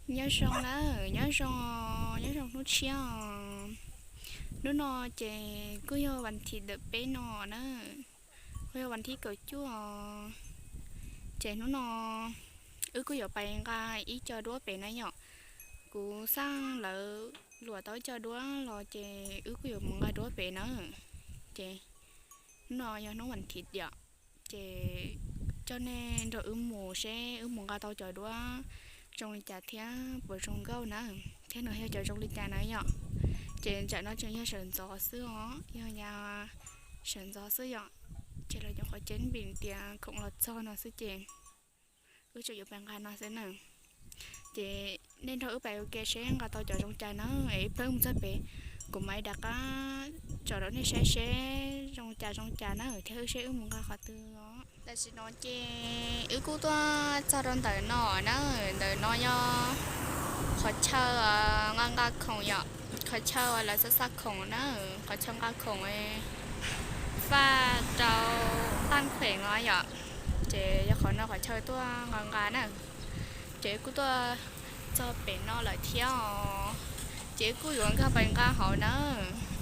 Nyob zoo na, nyob zoo, nyob zoo hnub tshiab os. Hnub no ces kuj yog vas thiv ntawm peb no na, kuj yog vas thib kaum cuaj os. Ces hnub no wb kuj yuav pais nqa ib co duab pem na yom. Kuv xaj lawv luam tau ib co duab los ces wb kuj yuav mus nqa duab pem na. Ces hnub no yog hnub vas thiv tiam, ces coj nej nrog wb mus seb wb mus nqa tau cov duab zoo li cas thiab puas zoo nkauj na, thiab nws yog cov zoo li cas na yom. Ces ntsam no tseem yog sawv ntxov xwb os, yog ya sawv ntxov xwb yom. Ces los cov qhov ceeb vim tias khoom los txog no xwb ces wb tseem yuav pais nqa no xwb na. Ces nej nrog wb pais ua ke seb nqa tau cov zoo cas na, es ib pliag wb mus txog pem kuv mam li rov qab tsom rau nej saib seb zoo cas zoo cas na, thiab wb seb wb mus nqa qhov twg os. Tam sim no ces wb kuj tuaj txog rau ntawm no na, ntawm no yog qhov chaw nqa nqa khoom yom, qhov chaw uas lawv xa xa khoom na, qhov chaw nqa khoom faj rau tag kheem no yom. Ces yog qhov no qhov chaw tuaj nqa nqa na. Ces kuj tuaj txog pem no lawm thiab os. Ces kuj yuav nkag pais nqa hauv na,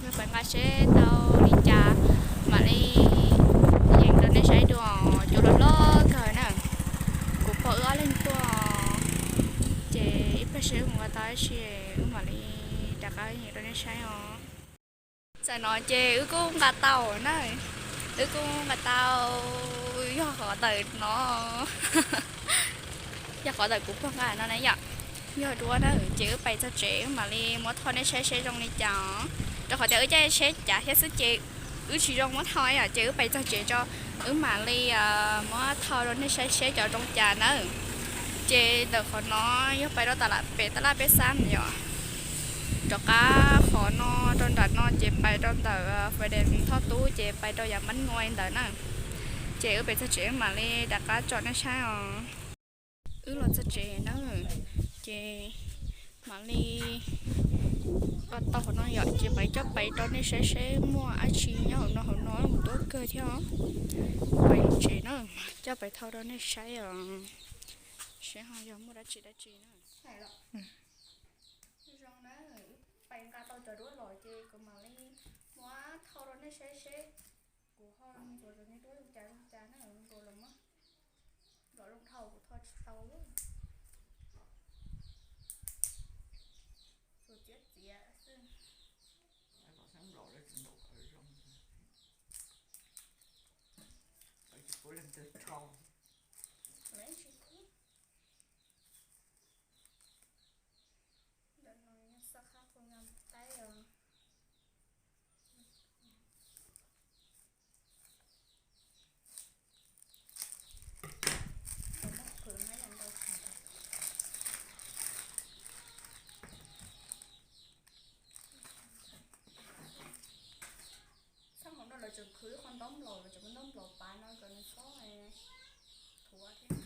nkag pais nqa seb tau li cas mam li yees rau nej saib dua, cua loj loj kawg na. Kuv pom wb ob leeg tuaj, ces ib pliag seb mus nqa tau dab tsi wb mam li rov qab yees rau nej saib os. Tam no ces wb kuj nqa tau na, wb kuj nqa tau, yog qhov ntawm no, yog qhov ntawm kuv pog nqa no na yom, yog duab na. Ces wb pais txog tsev wb mam li muab thauj nej saib seb zoo li cas os. Rau qhov tias wb caij tsheb cav thiab xwb ces wb tsis zoo muab thauj yom, ces wb pais txog tsev tso wb mam li muab thauj rau nej saib seb cov zoo cas na. Ces ntawm qhov no yog pais rau pem tab laj peb xab yom. Rov qab qhov no rau nram no ces pais rau ntawm Fais Dees Thoj Tub ces pais rau yav Mab Nuaj ntawd na. Ces wb pais txog tsev wb mam li rov qab tsom nej saib os. Wb los txog tsev na, ces mam li nqa tau hauv no yom, ces mam coj pais rau nej saib seb muaj dab tsi nyob hauv no, hauv no mus tuab kawg thiab os. Pais tsev na, coj pais thauj rau nej saib os, seb ho yog muaj dab tsi dab tsi na. Zoo na, wb pais nqa tau cov duab los ces kuv mam li muab thauj rau nej saib seb kuv ho nkaus cov duab zoo cas zoo cas na, nkaus los mas nplaum zoo dhau kuv thauj tsis tau. Txuas txiav txiav xwb. Ntawm no yog xab qab qus nkas taib os. Txheej hauv no lawv tseem khwv qhov ntaub nplaum, lawv tseem muab ntaub nplaum pav no kom nws txhob thuav thiab.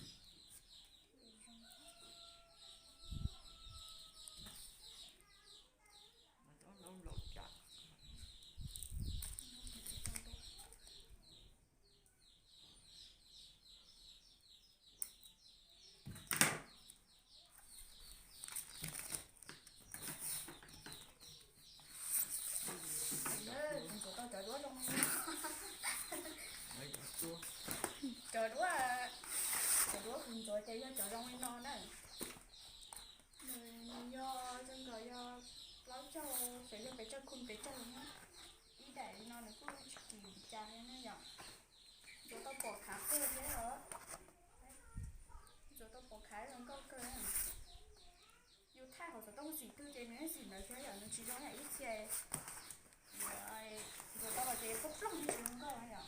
Kuv ntxuav tau cov duab zoo li no. Cov duab, cov duab kuv ntxuav ces yog cov zoo li no na. Nws yog zoo nkaus yog plaub caug, xyov yog pes tsawg khum pes tsawg na. Ib daim li no nws kuj tsis kim li cas li na yom. Ntxuav tau pom khav kawg thiab os. Ntxuav tau pom khav zoo nkauj kawg. Yus thaij hauv xov tooj xim twg ces nws xim ntawd thiab yom, nws tsis zoo yam ib txhia. Ntxuav tau los ces plooj plooj tsis zoo nkauj yom.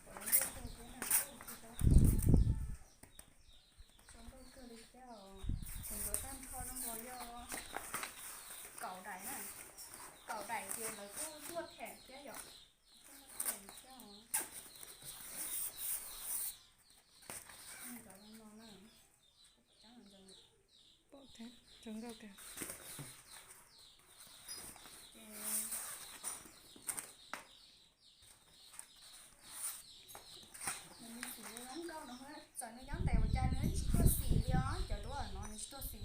Pom zoo nkauj kawg thiab na. Zoo nkauj kawg li thiab os. Kuv ntxuav tag nrho zoo nkaus yog kaum daim na. Kaum daim ces lawv kuj tuaj them thiab yom. Tuaj them thiab os. Cov zoo no na. Pom thiab, zoo nkauj kawg. Nws xim zoo nkauj no, txawm nws nyob ntev ua cas nws tsis tuaj xim li os, cov duab no nws tsis tuaj xim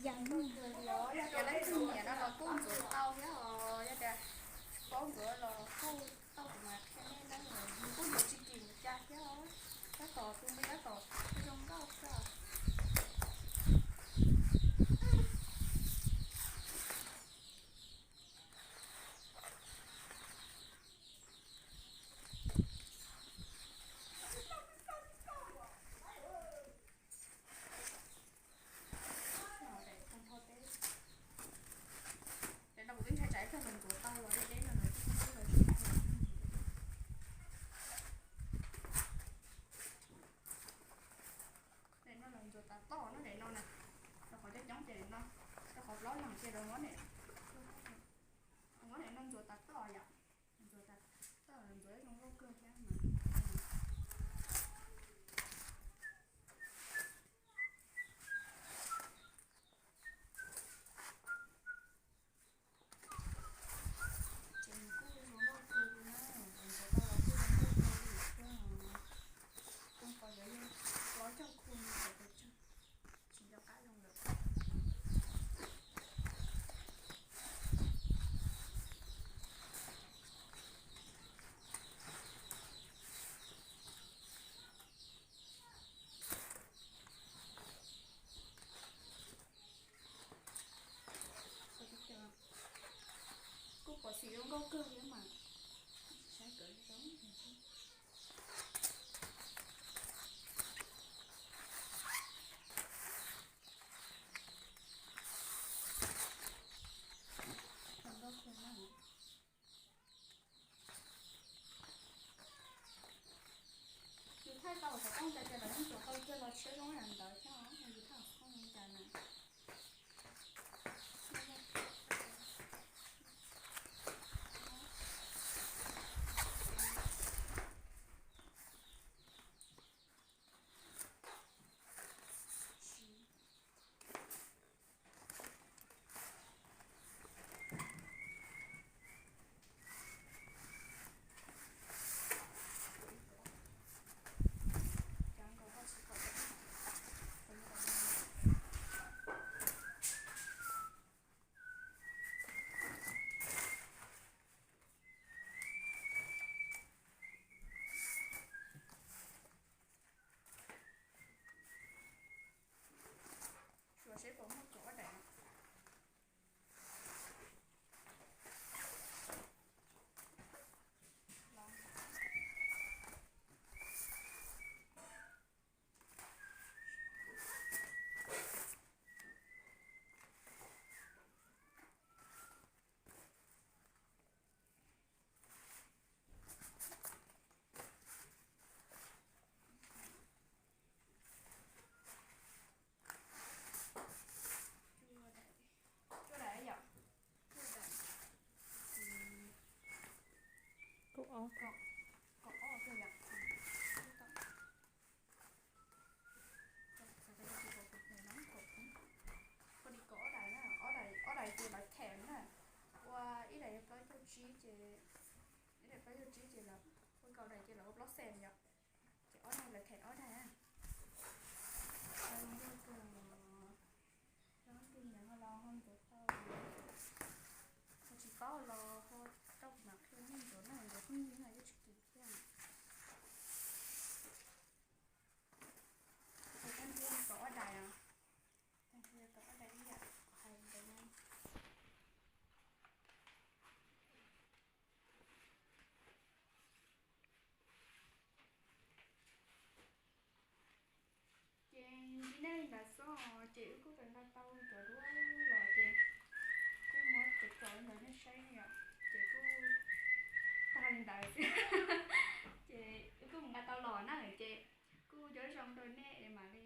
Yog tias leej twg nyiam no los kuj ntxuav tau thiab os, yog tias tsis paub ntxuav los kuj tau, kuv mam qhia nej na. Nws kuj ntxuav tsis kim mus cas thiab os, tab tom tus me tab tom zoo nkauj xwb. Daim no kuv twb ntshai tsam ib pliag los ntxuav tau los deb deb no, nws twb muab los tsis tau. Daim no los ntxuav tas toj no, daim no na, rau qhov coob coob ces daim no, rau qhov plaub leeg ces los muab daim, muab daim no ntxuav tas toj yom, ntxuav tas toj ntxuav zoo nkauj kawg thiab mas. Ces nws kuj zoo nkauj kawg li na, ntxuav tau los kuj zoo nkauj kawg li thiab. Zoo qhov yuav yog plaub caug khu no, tsis nco qab zoo lawm. Kuj pom xim zoo nkauj kawg li mas, saib kawg zoo. Zoo nkauj kawg na. Yus thaij tau xov tooj cas ces lawv yeej tsuas tau cia los tshiab zoo yam ntawd thiab os, yus thaij xov tooj li cas na. Suav seb puas muaj kaum ob daim. Cuaj daim yom, cuaj daim, kaum ob, kaum ob yom. Ua li kaum ob daim na, ob daim, ob daim ces lawv them na, ua ib daim plaub caug tsib ces, ib daim plaub caug tsib ces lawv ua kaum daim ces lawv ua plaub xees yom. Ces ob daim lawv them ob daim. Zoo nkauj kawg, leej twg nyiam ho los ho ntxuav tau, ho tsis paub los ho rau kuv mam qhia nej ntxuav na, ntxuav pheej yig no yeej tsis kim thiab. Ces tag nrho kaum ob daim os, tag nrho kaum ob daim ib yam kuv hais ntawd na. Ces ntsib nej li ntawd xwb os, ces wb kuj tau nqa tau cov duab los ces kuj muab tso tso li ntawd nej saib na yom, ces kuj tag li ntawd xwb. Ces wb kuj mus nqa tau los na, ces kuj nyob zoo rau nej es mam li